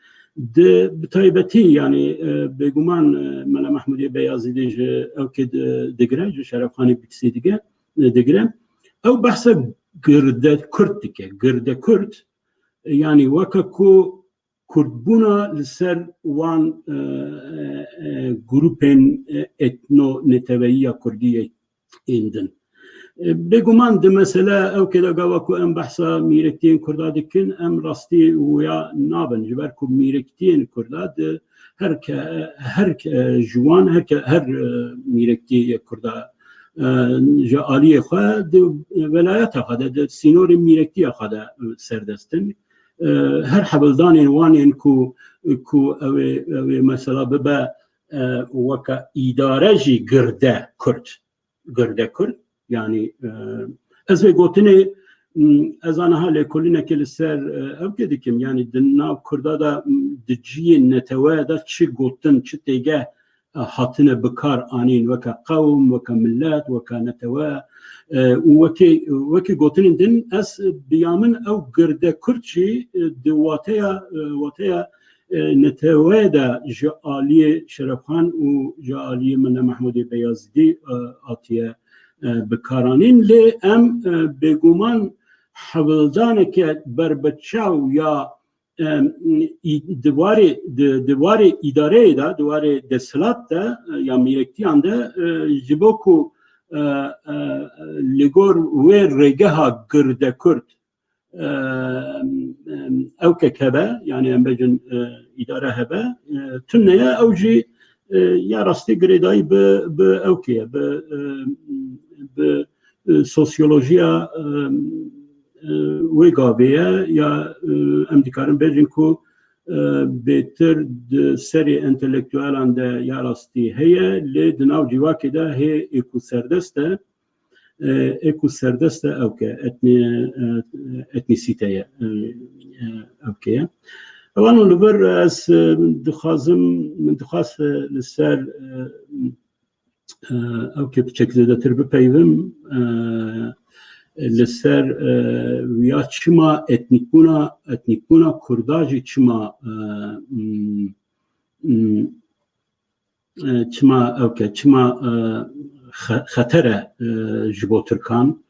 Di, bi taybetî, yanî, e, bêguman, e, Mela Mehmûdê Beyazîdî ji ewkê di-, digire, ji Şerefxanê Bîtlisî dige-, e, digire. Ew behsa girde Kurd dike. Girde Kurd, e, yanî weke ku Kurdbûna li ser wan, e, e, e, grûpên, e, etno-neteweyî ya Kurdî yên din. E, bêguman di mesele ewkê de gava ku em behsa mîrektiyên Kurda dikin, em rastî wiya nabin. Ji ber ku mîrektiyên Kurda di her ke-, her ke-, ji wan, her ke-, her, e, mîrektiyê Kurda, e, ji aliyê xwe di welayeta xwe de, di sînorên mîrektiya xwe de, e, serdest in. E, her hevildanên wan ên ku, ku ew ê, ew ê mesela bibe, e, weke îdare jî girde Kurd. Girde Kurd. Yanî, e, ez vê gotinê, m, ez aniha lêkolînekê li ser, e, ewkê dikim. Yanî di nav Kurda de, m, di cihê netewe de çi gotin, çi têgeh, e, hatine bi kar anîn, weke qewm, weke milet, weke netewe, e, û wekî, wekî gotinên din, ez bi ya min ew girde Kurd jî, e, di wateya, e, wateya e, netewe de ji aliyê Şerefxan û ji aliyê Mela Mehmûdê Beyazîdî, e, hatiye, e, bikaranîn. Lê em, e, bêguman hevildaneke berbiçaw ya, e, î-, di warê, di, di warê îdareyê de, di warê desthilat de, e, ya mîrektiyan de, e, ji bo ku, e, e, li gor wê rêgeha girde Kurd, e, ewkek hebe, yanî em bêjin, e, îdare hebe, e, tune ye, ew jî, e, ya rastî girêdayî bi, bi ewkê ye, bi, e, bi, e, sosyolojiya, e, e, wê gavê ye, ya, e, em dikarin bêjin ku, e, bêtir di serê entelektuelan de ya rastî heye, lê di nav civakê de hê ê ku serdest e, e, ê ku serdest e ewke, etni-, e, etnisîte ye, e, e, ewke ye. Ewan li vir ez, e, dixwazim, min dixwast, e, li ser, e, e, ewke piçek zêdetir bipeyvim, e, li ser, e, ya çima etnîkbûna, etnîkbûna Kurda jî çima, e, m, m, e, çima ewke, çima, e, xe-, xeter e, e, ji bo Tirkan?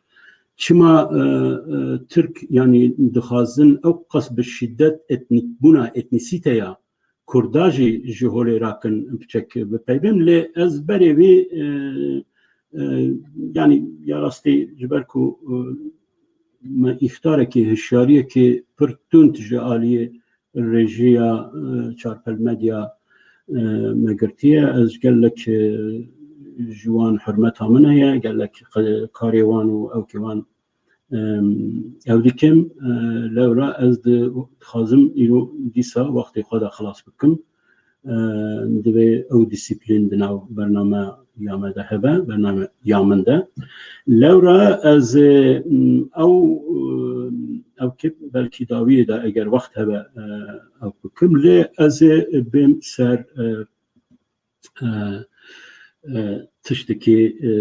Çima, e, e, Tirk, yanî dixwazin ew qas bi şîdet etnîkbûna, etnîsîteya Kurda jî ji holê rakin piçek bipeyvim, lê ez berê wî, e, e, yanî ya rastî ji ber ku, e, me îxtarekî, hişyariyekî pir tund ji aliyê rejiya, e, Çarpel Medya, e, me girtiye. Ez gelek, e, ji wan hurmeta min heye, gelek qe-, karê wan û ewkê wan, Em, ew dikim, e, lewra ez di-, dixwazim îro dîsa wextê xwe de xilas bikim. E, divê ew disiplîn di nav bernameya me de hebe, bernameya min de. Lewra ez, e, ew, e, ew kê belkî dawiyê de eger wext hebe, e, ew bikim. Lê ez ê bêm ser, e, e, e, tiştekî, e,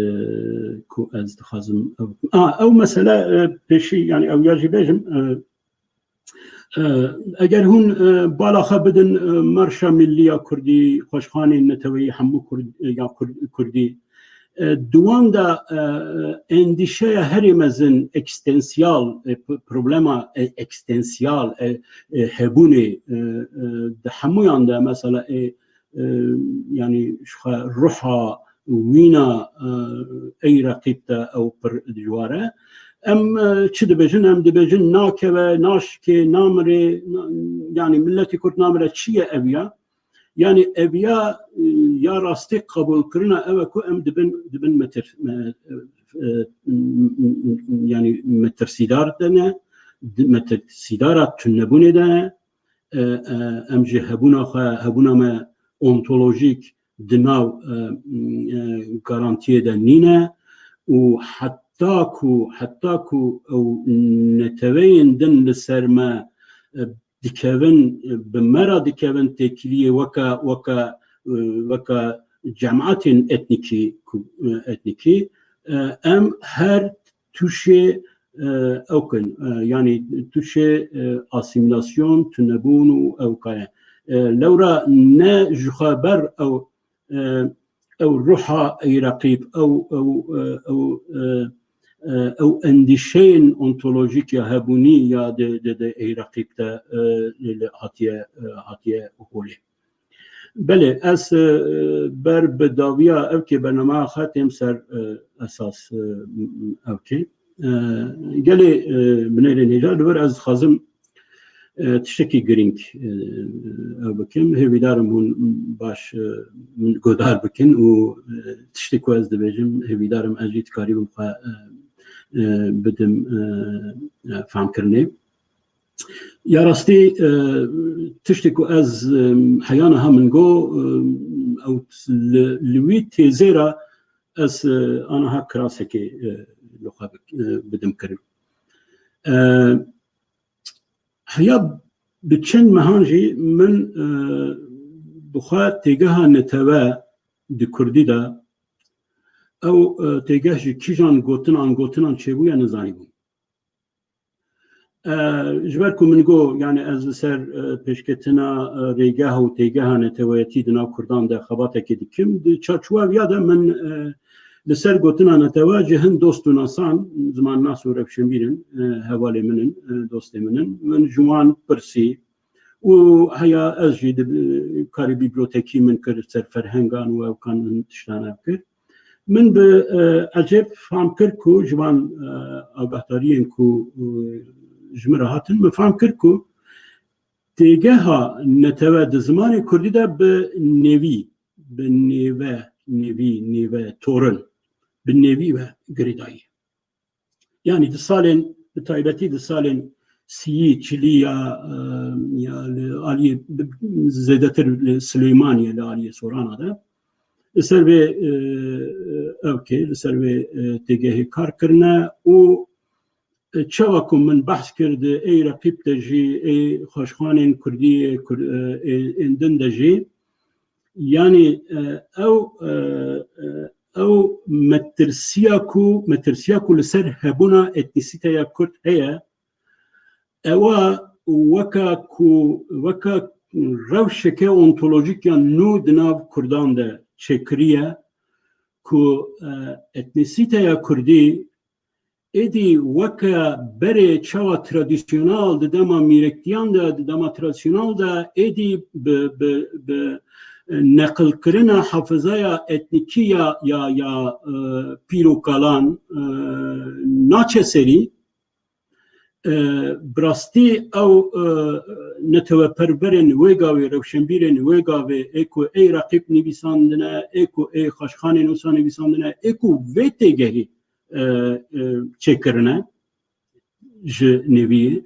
ku ez dixwazim ew, a, ew mesele, e, pêşî, yani ew ya jî bêjim, e, e, eger hûn, e, bala xwe bidin, e, marşa millî ya kurdî, xweşxanên neteweyî hemû kurd, e, ya kurd, kurdî, e, di wan de, e, endîşeya herê mezin, ekstensyal, e, p-, problema, e, ekstensyal, e, e, hebûnê, e, e, di hemûyan de mesela, e, e, yani ji xwe ruha wîna, e, ey reqîb te ew pir dijwar e. Em, e, çi dibêjin? Em dibêjin nakeve, naşikê, namire, na-, yani milletê Kurd namire çi ye ev ya? Yani ev ya, e, ya rastî qebûlkirina ew e ku em dibin, dibin metir, me-, e, e, yani metirsîdar de ne, di-, metirsîdara tunebûnê de ne, e, e, em ji hebûna xwe, hebûna me ontolojîk di nav, e, e, garantiyê de nîne û heta ku, heta ku ew neteweyên din li ser me, e, dikevin, e, bi me re dikevin têkiliyê weke, weke, e, weke cemaetên etnîkî, ku, e, etnîkî, e, em her tûşê, e, ew kin, e, yanî tûşê, e, asîmîlasyon, tunebûn û ew kare. E, lewra ne ji xwe ber ew, e, ew ruha ey reqîb, ew, ew, e, ew, e, e, ew endîşeyên ontolojîk ya hebûnî ya di, di, di ey reqîb de, e, li, li hatiye, e, hatiye holê. Belê, ez, e, ber bi dawiya ev kê bernameya xwe têm ser, e, esas, e, m-, m-, ev kê. E, gelê, e, binêrên hêja, li vir ez dixwazim, e, tiştekî girîng, e, ew bikim. Hêvîdarim hûn baş, e, min guhdar bikin û, e, tiştê ku ez dibêjim, hêvîdarim ez jî dikarîbim xwe, e, e, bidim, e, e, famkirinê. Ya rastî, e, tiştê ku ez, e, heya niha min got, e, ew li, li wî têzê re ez, e, aniha kirasekê, e, li xwe bik-, e, bidim kirin. E, heya bi çend mehan jî min, e, bi xwe têgeha netewe di kurdî de, ew, e, têgeh ji kîjan gotinan, gotinan çêbûye nizanîbûm. E, ji ber ku min got, yani ez li ser, e, pêşketina, e, rêgeh û têgeha neteweyetî di nav Kurdan de xebatekê dikim, di çarçowa viya de min, e, li ser gotina netewe ji hin dost û nasan, zimannas û rewşenbîr in, e, hevalê min in, e, dostê min in. Min ji wan pirsî û heya ez jî di, karî bîblyotekî min kir ser ferhengan û ewkan min tiştan ev kir. Min bi, e, ecêb fam kir ku ji van, e, agahdariyên ku, e, ji min re hatin, min fam kir ku têgeha netewe di zimanê kurdî de bi nêvî, bi nêve, nêvî, nêve, torin, bi nêvî ve girêdayî. Yani di salên, bi taybetî di salên sîyî, çilî ya, e, ya li aliyê, bi, zêdetir li Silêmaniyê, li aliyê Sorana de, li ser vê, e, ew kê, li ser vê, e, têgehê kar kirine û, e, çawa ku min behs kir di ey reqîb de jî, ey xweşxanên kurdî, ê kur-, e, ê, ên din de jî, yani, e, ew, e, e, ew metirsiya ku, metirsiya ku li ser hebûna etnîsîteya kurd heye, ewa weka ku, weka rewşeke ontolojîk ya nû di nav kurdan de çêkiriye ku, e, etnîsîteya kurdî êdî weke berê çawa tradisyonal di dema mîrektiyan de, di dema tradisyonal de êdî bi, bi, bi neqilkirina hafizaya etnîkî ya, ya, ya, e, pîr û kalan, e, naçe serî. E, bi rastî ew, e, neteweperwerên wê gavê, rewşenbîrên wê gavê, ê ku ey reqîb nivîsandine, ê ku ey xweşxanên wisa nivîsandine, ê ku vê têgehî, e, e, çêkirine. ji nêviyê.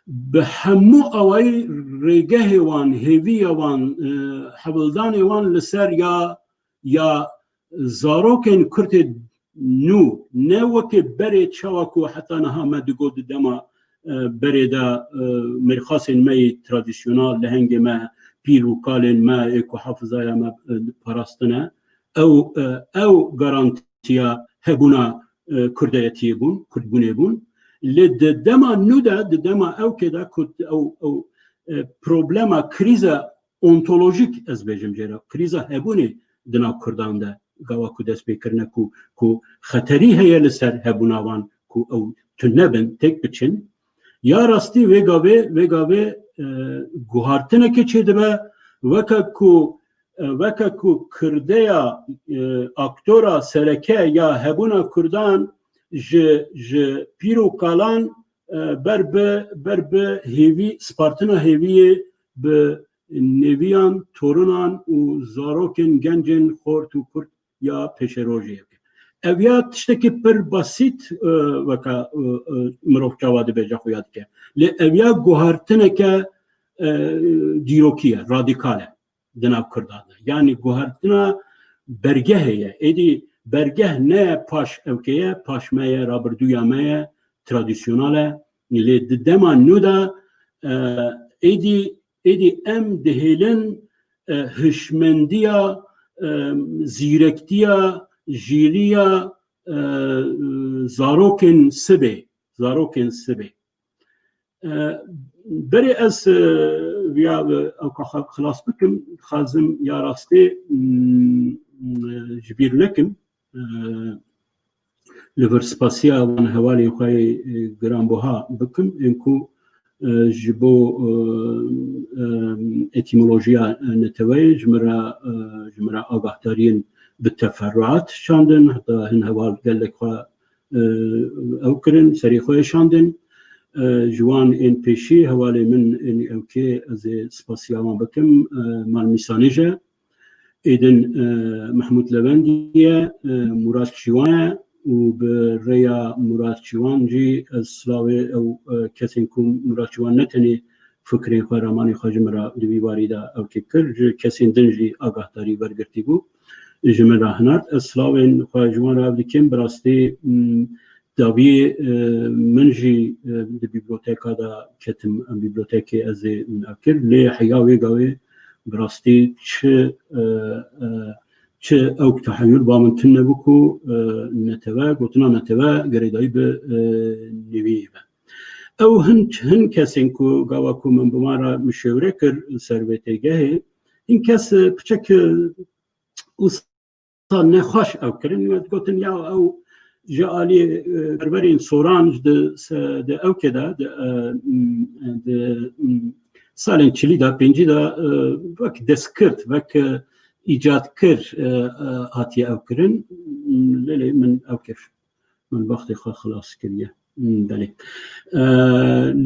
Bi hemû awayî rêgehê wan, hêviya wan, e, hewldanê wan li ser ya, ya zarokên Kurd ê nû, ne wekê berê çawa ku heta niha me digot di dema, e, berê de, e, mêrxasên me yê tradisyonal, lehengê me, pîr û kalên me ê ku hafizaya me, e, parastine, ew, e, ew garantiya hebûna, e, Kurdayetiyê bûn, Kurdbûnê bûn. Lê di dema nû de, di dema ewkê de ku ew, ew, e, problema, krîza ontolojîk, ez bêjim jê re, krîza hebûnê di nav Kurdan de gava ku dest pê kirine ku, ku xeterî heye li ser hebûna wan ku ew tune bin, têk biçin. Ya rastî vê gavê, vê gavê, e, guhartinekê çêdibe, weke ku, e, weke ku kirdeya, e, aktora sereke ya hebûna Kurdan ji, ji pîr û kalan, e, ber bi, ber bi hêvî, spartina hêviyê bi nêviyan, torunan û zarokên gencên xort û kurt ya pêşerojê ye. Ev ya tiştekî pir basît, e, weke, e, e, mirov çawa dibêje xuya dike. Lê ev ya guhartineke, e, dîrokî ye, radîkal e di nav Kurdan de. Yanî guhartina bergehê ye. Êdî bergeh ne paş ewkê ye, paş me ye, rabirdûya me ye, tradisyonal e. Lê di dema nû de, e, êdî, êdî em dihêlin, e, hişmendiya, e, zîrektiya, jîriya, e, zarokên sibê, zarokên sibê. E, berê ez, e, viya, e, ewka xwe xilas bikim, dixwazim ya rastê, mm, e, ji bîr nekim. E, li vir spasiya wan hevalên xwe yê, e, giranbuha bikim, ên ku, e, ji bo, e, e, etîmolojiya neteweyê ji min re, e, ji min re agahdariyên bi teferruat şandin, heta hin heval gelek xwe, e, ew kirin, serê xwe şandin. E, ji wan ên pêşî, hevalê min ên ewkê, ez ê spasiya wan bikim, e, Mal Mîsanij e. Êdin, e, Mehmûd Levendî ye, e, Murad Çîwan e û bi rêya Murad Çîwan jî ez silavê ew, e, kesên ku Murad Çîwan ne tenê fikrên xwe, ramanê xwe ji min re di vî warî de ewkê kir, ji kesên din jî agahdarî wergirtî bû, ji min re hinart. Ez silavên xwe ji wan re ev dikim, bi rastî, m, Dawiyê, e, min jî, e, di bîbloteka de ketim, em bîblotekê ez ê, em, ev kir. Lê heya wê gavê bi rastî çi, e, e, çi ewk teheyul ba min tune bû ku, e, netewe, gotina netewe girêdayî bi, e, nêviyê be. Ew hin, hin kesên ku gava ku min bi wan re mişewre kir ser vê têgehê, hin kes, e, piçek, e, û nexweş ew kirin. Gotin ya ew ji alî, e, berberên soran di se-, di ewkê de, di, e, m, di, m, salên çilî de, pêncî de, e, wek destkird, wek, e, îcadkir, e, e, hatiye ew kirin. Lê lê min ew kir. Min baxtê xwe xilas kiriye. Hmm, belê. E,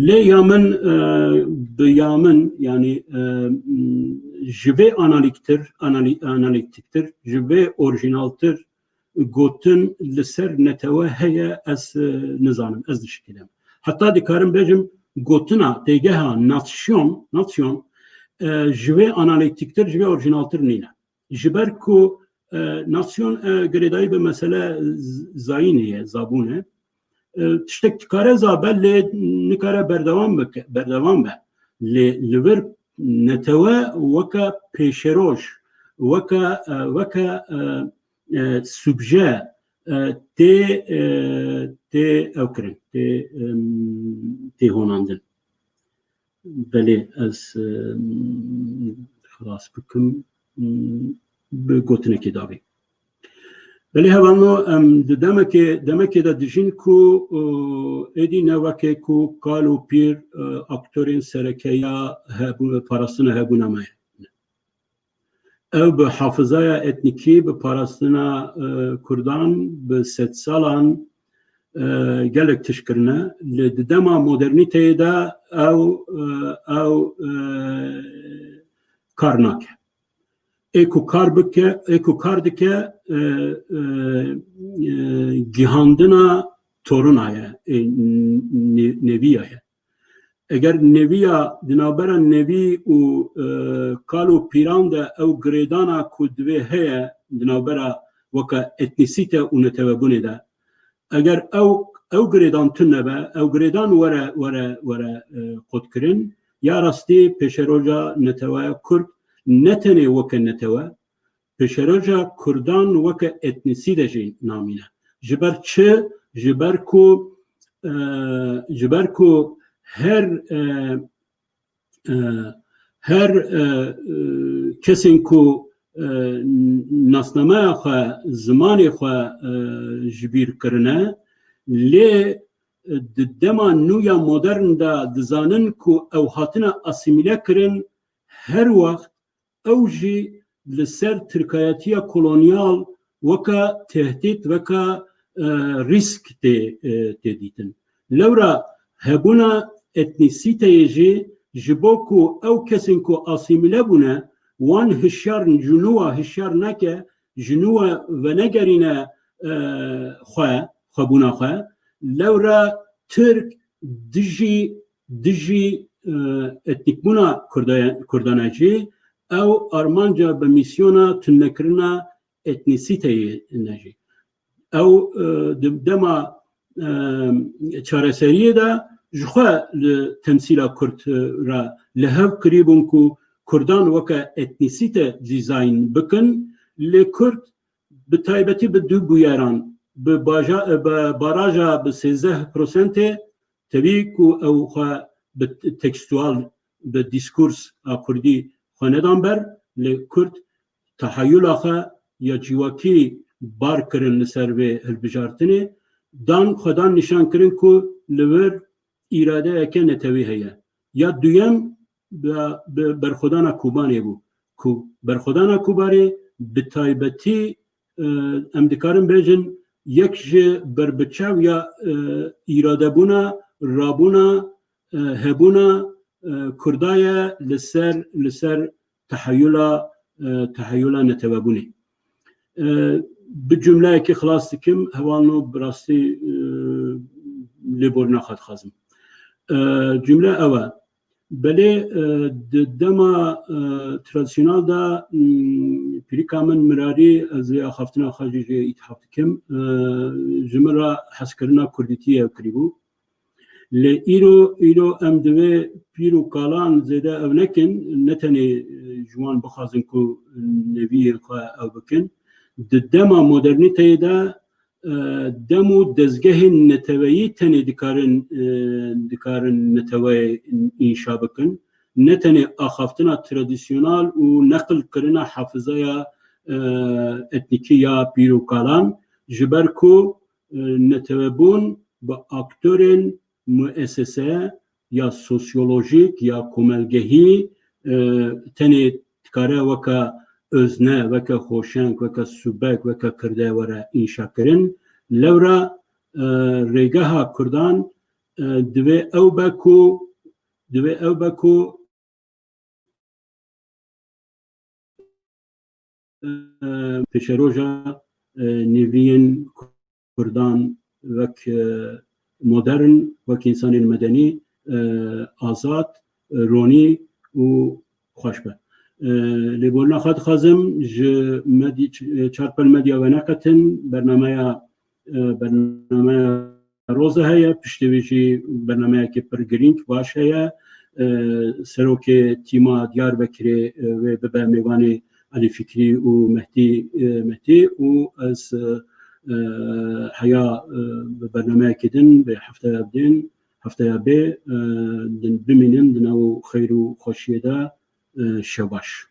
lê ya min, e, bi ya min, yanî, e, m, ji vê analîktir, analî-, analîtiktir, ji vê orjinaltir gotin li ser netewe heye, ez, e, nizanim, ez dişikilim. Heta dikarim bêjim, gotina têgeha nasyon, nasyon, e, ji vê analîtiktir, ji vê orjinaltir nîne. Ji ber ku, e, nasyon, e, girêdayî bi mesele z-, zayînê ye, zabûn e. E, tiştek dikare zabe, lê nikare berdewam bike, berdewam be. Lê li vir netewe weke pêşeroj, weke, e, weke, e, e, subje, e, tê, e, tê ew kirin, tê, em, tê honandin. Belê, ez, e, xilas bikim, bi gotinekê davî. Belê hevalno, em di demekê, demekê de dijîn ku, e, êdî ne wekê ku kal û pîr, e, aktorên sereke ya hebû-, parastina hebûna me ye. Ew bi hafizaya etnîkî, bi parastina, e, Kurdan, bi sedsalan, e, gelek tişt kirine. Lê di dema modernîteyê de ew, e, ew, e, kar nake. Ê ku kar bike, ê ku kar dike, e, e, e, gihandina torina ye, e, n-, ne-, neviya ye. Eger neviya, di navbera nevî û, e, kal û pîran de ew girêdana ku divê heye, di navbera weke etnîsîte û netewebûnê de, eger ew, ew girêdan tune be, ew girêdan were, were, were, e, qutkirin, ya rastî pêşeroja neteweya Kurd ne tenê weke netewe, pêşeroja Kurdan weke etnîsî de jî namîne. Ji ber çi? Ji ber ku, e, ji ber ku her, e, e, her, e, e, kesên ku, e, nasnameya xwe, zimanê xwe, e, ji bîr kirine, lê, e, di dema nû ya modern de dizanin ku ew hatine asîmîle kirin, her wext ew jî li ser tirkayetiya kolonyal weke tehdît, weke, e, rîsk tê, e, tê dîtin. Lewra hebûna etnîsîteyê jî ji bo ku ew kesên ku asîmîle bûne, wan hişyar, ji nû wa hişyar neke, ji nû we venegerîne, e, xwe, xwebûna xwe, lewra Tirk dijî, dijî, e, etnîkbûna Kurda-, Kurdan e jî, ew armanca bi mîsyona tunekirina etnîsîteyê ne jî. Ew, e, di dema, e, çareseriyê de ji xwe li temsîla Kurd, e, re li hev kirîbûn ku Kurdan weke etnîsîte dîzayn bikin, lê Kurd bi taybetî bi du bûyeran, bi baja-, bi baraja bi sêzdeh prosentê, tevî ku ew xwe bi tekstual, bi dîskurs a Kurdî xwe nedan ber, lê Kurd teheyula xwe ya civakî bar kirin li ser vê hilbijartinê, dan xwedan nîşan kirin ku li vir îradeyeke netewî heye. Ya duyem, bi, bi berxwedana Kobanê bû, ku berxwedana Kobanê bi taybetî, e, em dikarin bêjin, yek ji berbiçav ya, e, îradebûna, rabûna, e, hebûna, e, Kurda ye li ser, li ser teheyula, e, teheyula netewebûnê. E, bi cumleyekê xilas dikim, hevalno bi rastî, e, lêborîna xwe dixwazim. E, cumle ew e. Belê, e, di dema, e, tradisyonal de, m, pîrika min Mirarî, ez vê axaftina xwe jî jê îtîhaf dikim, e, ji min re hezkirina kurdîtiyê ew kirîbû. Lê îro, îro em divê pîr û kalan zêde ew nekin, ne tenê, e, ji wan bixwazin ku neviyên xwe ew bikin. Di dema modernîteyê de, e, dem û dezgehên neteweyî tenê dikarin, e, dikarin neteweyê înşa bikin. Ne tenê axaftina tradisyonal û neqilkirina hafizaya, e, etnîkî ya pîr û kalan, ji ber ku, e, netewebûn bi aktorên muesese ya sosyolojîk ya komelgehî, e, tenê dikare weke özne, weke hoşeng, weke subek, weke kirde were înşa kirin. Lewra, e, rêgeha Kurdan, e, divê ew be ku, divê ew be ku, e, pêşeroja, e, nêviyên Kurdan wek, e, modern, wek însanên medenî, e, azad, e, ronî û xweş be. E, lêborîna xwe dixwazim ji medî-, ç-, e, Çarpel Medya veneqetin, bernameya, e, bernameya Roza heye, piştî vê jî bernameyekê pir girîng, baş heye. E, serokê tîma Diyarbekirê, e, wê bibe mêvanê Elî Fikrî û Mehdî, e, Mehdî û ez, e, e, heya, e, bi bernameyekê din, bi hefteya din, hefteya bê, e, din bimînin, di nav xeyr û xweşiyê de, e, şev baş.